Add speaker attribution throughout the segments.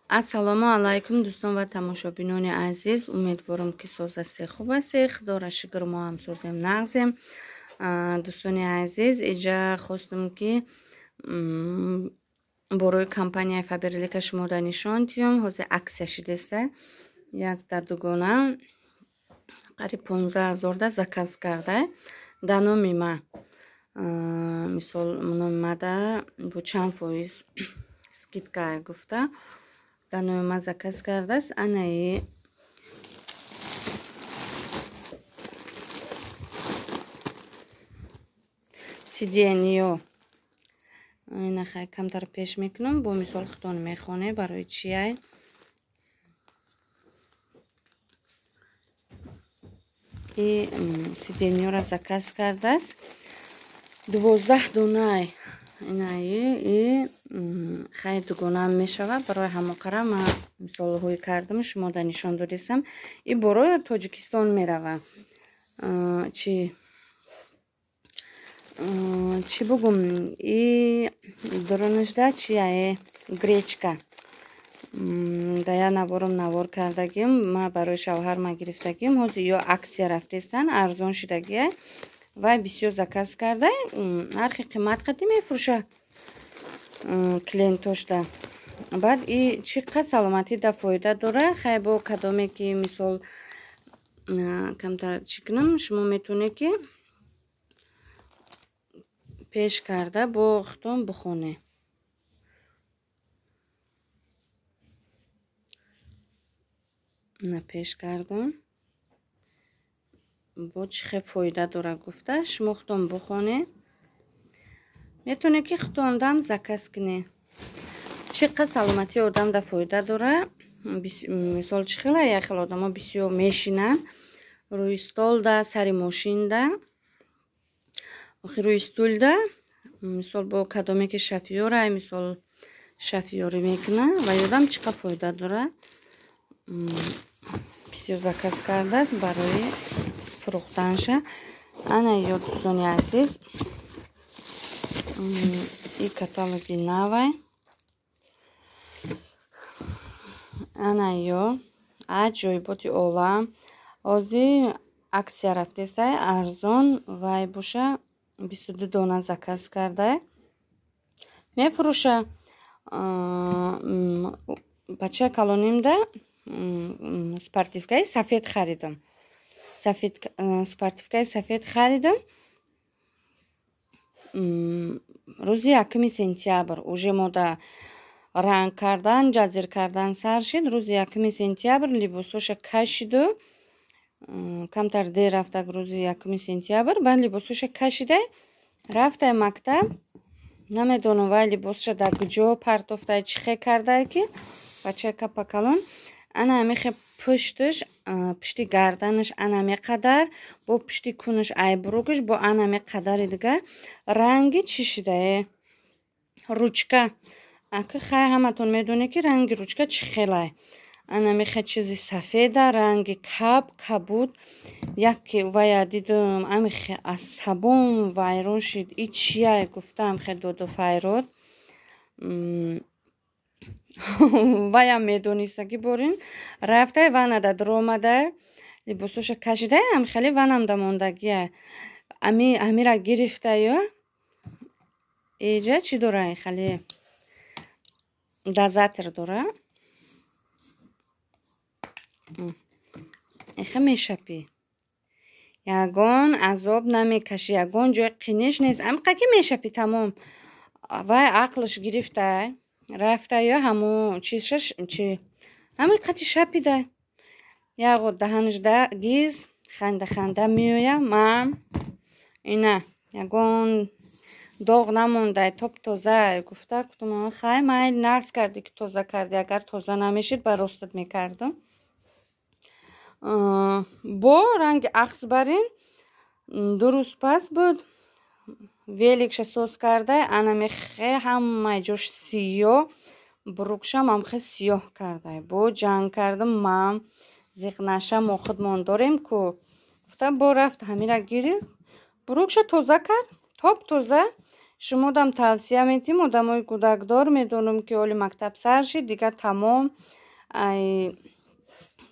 Speaker 1: Ассалому алайкум дӯстон ва тамошобинони азиз. Умедворам, ки соз ҳастед, хуб ҳастед. Худоро шукр, мо ҳам созем, нағзем. Дӯстони азиз, иҷа хостум, ки борои компанияи Фаберлика шумода нишон диҳам. Ҳозир акция шидеста. Як дар дугона қариб 15 000 да заказ карда да номи ма. Мисол, номи мада бо чанд фоиз скидка гуфта дар номи ман заказ кардааст. Анаи сиденьё ина хай камтар пеш мекунам, бо мисол худтон мехоне барои чиай. И сиденьёра заказ кардааст, 12 донай инаи. И хай дугонаам мешавад. Барои ҳамоқара ман мисолҳои кардам, шумода нишон додистам. И борои Тоҷикистон мерава. Чи чӣ бугум, и дурунашда чияе, гречка. Да я наворам навор кардагим, ма барои шавҳар ма гирифтагим. Ҳозир ё акция рафтестан, арзон шидагия. Вай бисёр заказ карда, нархи қимат қати мефурӯша клиентошда. Баъд и чӣ қад саломатӣ да фоида дора. Хай, бо кадоме ки мисол камтар чӣ кунам, шумо метавонед, ки пеш карда бо худтон бихонед. На пеш кардам, бо чӣ хел фоида дора гуфта, шумо худтон бихонед. Метавонед, ки худтондам заказ кунед. Чӣ қад саломатии одам да фоида дора. Мисол, чӣ хела як хел одамо бисёр мешинанд рӯи столда, сари мошинда, охи рӯи стулда. Мисол, бо кадоме ки шофёра, мисол, шофёрӣ мекунад ва ёдам чӣ қад фоида дора. Бисёр заказ кардааст барои фурӯхтанша. Ана ё, дӯстони азиз, и каталоги навай. Ана ё аҷоиботи олам. Ҳозир акция рафтестай, арзон вай боша, 22 дона заказ карда, мефурӯша. Бачаи калонимда спортивкаи сафед харидам, сафед спортивкаи сафед харидам. Рӯзи 1 сентябр уже мода ранг кардан, ҷазир кардан сар шид. Рӯзи 1 сентябр либосоша кашиду, камтар дер рафтак, рӯзи 1 сентябр. Баъд либосоша кашида рафтай мактаб. Намедонам, вай либосша дар куҷо партофтай, чӣ хел кардае, ки бачаи капа калон ана ҳамихе пушташ, пушти гарданаш анаме қадар, бо пушти кунаш, айбругаш бо анаме қадари дигар ранги чӣ шидае, ручка. Ака, хай, ҳаматон медонед, ки ранги ручка чӣ хелай. Анамихе чизи сафеда, ранги кабуд. Яке вая дидум, амихе асабом вайрон шид. И чияй гуфтам, хе доду файрод. Ваям медониста, ки борин рафтай ванада дуромадай, либосоша кашидай, ам хеле ванамда мондагия. Ами амира гирифтаю, иҷа чӣ дора, хеле дозатор дора. Эхе мешапӣ, ягон азоб намекашӣ, ягон ҷои қиниш нест, амиқа ки мешапӣ, тамом. Вай ақлш гирифтай, рафтаю ҳамун чизша чи ҳамин қати шапида. Яғо даҳанашда гиз, ханда ханда меоя. Ман ина ягон доғ намондай, топ тоза гуфта. Гуфтам: хай, майли, нағз кардӣ, ки тоза кардӣ. Агар тоза намешид, ба ростат мекардам. Бо ранги ахс барин 2 рӯз пас буд, великша соз кардай, анамехе ҳамаи ҷош сиёҳ, брукшам ҳамхе сиёҳ кардай. Бо ҷанг кардам: мам, зиқ наша, мо худмон дорем ку гуфта. Бо рафт, ҳамира гирифт, брукша тоза кард, топ тоза. Шумодам тавсия метим, одамои кӯдакдор, медонам ки оли мактаб сар шид, дигар тамом ай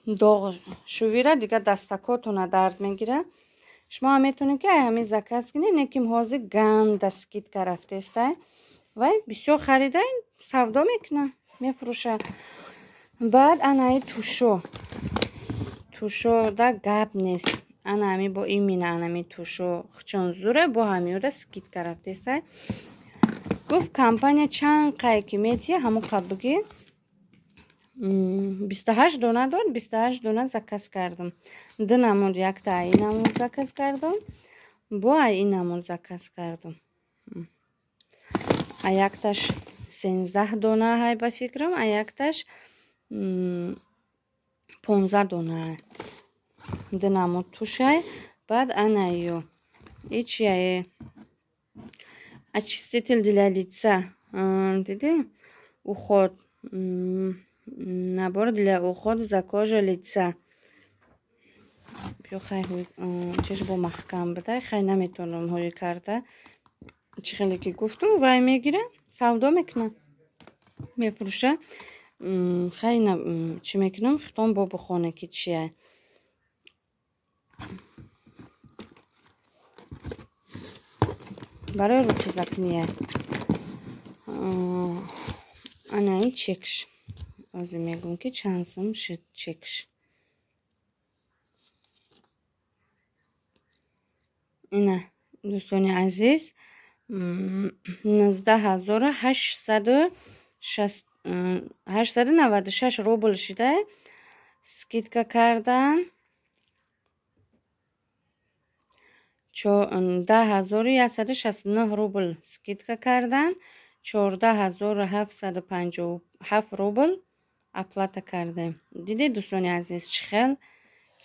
Speaker 1: доғ шувира, дигар дастакотона дард мегира. Шумо ҳам метавонед ки ай ҳамин заказ кунед, неким ҳозир ганда скидка рафтестай. Вай бисёр харида савдо мекуна, мефурӯша. Баъд анаи тушо. Тушода гап нест. Ана ҳами бо имина анами тушо чон зура бо ҳамиёда скидка рафтестай. Гуфт компания чанд қай ки метия ҳамон қабуги 28 дона дод, 28 дона заказ кардам. Ду намуд, якта ай намуд заказ кардам, бо ай намуд заказ кардам. А якташ 13 дона ҳай ба фикрам, а якташ 15 дона ҳай. Ду намуд тушай. Баъд анаё и чияе? Очиститель для лица. Диди? Уход. Набор для ухода за кожей лица. Бё хай чеш бо маҳкам будай, хай наметавонам ҳои карда. Чӣ хеле ки гуфтум, вай мегира, савдо мекуна, мефурӯша. Хай чӣ мекунам, хитом бо бихоне ки чия. Барои рӯтозакния. Анаи чекш. Ҳозир мегӯм ки чанд сум шуд чекш. Ина дӯстони азиз, 19896 рубл шуда. Скидка кардан 10169 рубл скидка кардан, 14757 рубл оплата кардем. Дидед дӯстони азиз, чӣ хел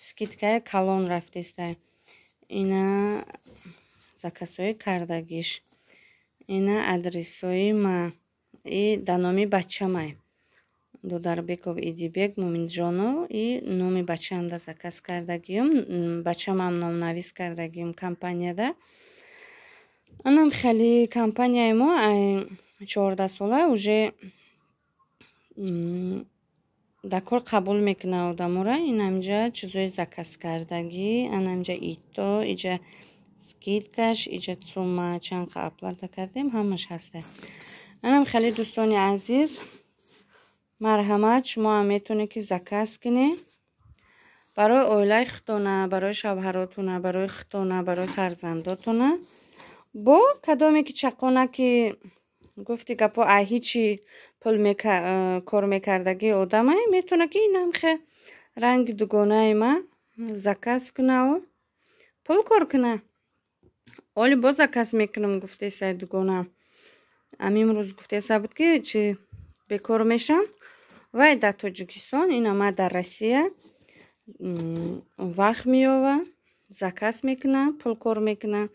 Speaker 1: скидкаи калон рафтестай. Ина заказҳои кардагиш, ина адресҳои ма, и да номи бачамай Дударбеков Идибек Муминҷонов, и номи бачаам да заказ кардагиюм, бачамам номнавис кардагиюм компанияда. Анам хеле компанияи мо ай 14 сола уже дар кор қабул мекуна одамора. Инамҷа чизои заказ кардагӣ, анамҷа ито, иҷа скидкаш, иҷа сума чанд қа оплата кардем, ҳамаш ҳаста. Анам хеле дӯстони азиз, марҳамат, шумо ҳам метавонед ки заказ кунед барои оилаи худтона, барои шавҳаротона, барои худтона, барои фарзандотона. Бо кадоме ки чақона ки гуфти гапо ай ҳичи пул кор мекардагӣ одамай, метавона ки инам хе ранги дугонаи ма заказ кунаву пул кор куна. Оли боз заказ мекунам гуфтесай дугонаам. Амимрӯз гуфтеса буд ки чи бекор мешам. Вай дар Тоҷикистон, ина ма дар Россия вақт меёва, заказ мекуна, пул кор мекуна.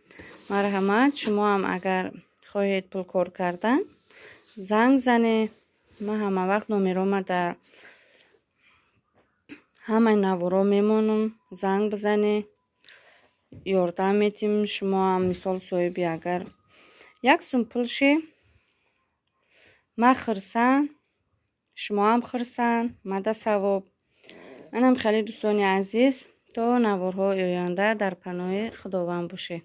Speaker 1: Марҳамат, шумо ҳам агар хоҳед пул кор кардан, занг занед. Ма ҳама вақт номерома дар ҳамаи наворо мемонам, занг бизанед, ёрдам метим. Шумо ҳам мисол соҳиби агар як сум пул ши, ма хирсан, шумо ҳам хирсан, мада савоб. Анам хеле дӯстони азиз, то наворҳои оянда дар паноҳи Худованд бошед.